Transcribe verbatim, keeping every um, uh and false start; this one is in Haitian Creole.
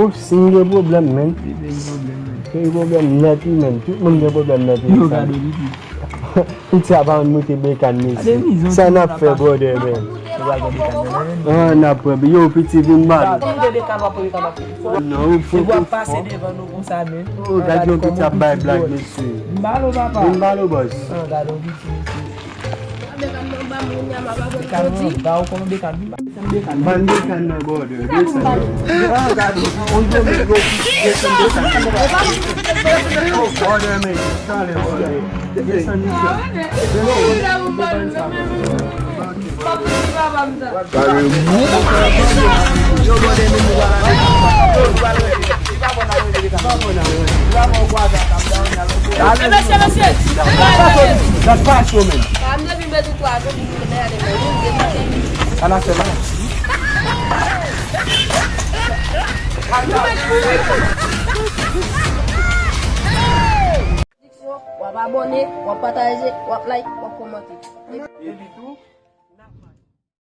Oh, si m gen pwoblèm, men. Li te gen pwoblèm, men. Te gen pwoblèm nèt, wi, men. Tout moun gen pwoblèm nèt, wi. Yo, gade, wi, wi. Piti a pa konn moute bekàn, mesye. Sa n ap fè, brother, men. Yo pral gen bekàn, men. Ah, n ap pran. Yo, piti, vin ba nou. Non, ou fò, ou fò. Oh, gade yon piti ap bay blag, mesye. Vin ba nou, papa. Vin ba nou, boss. Ah, gade yon piti, mesye. Ban m bekàn nan, brother. Desann, desann, desann. Oh, brother, man. Desann, desann. Yo, brother, men, nou pral ale. Mesye, mesye. Sa pa cho, men. Sa n ap fè la? W ap abòne, w ap pataje, w ap like, w ap kòmante. Epi tou,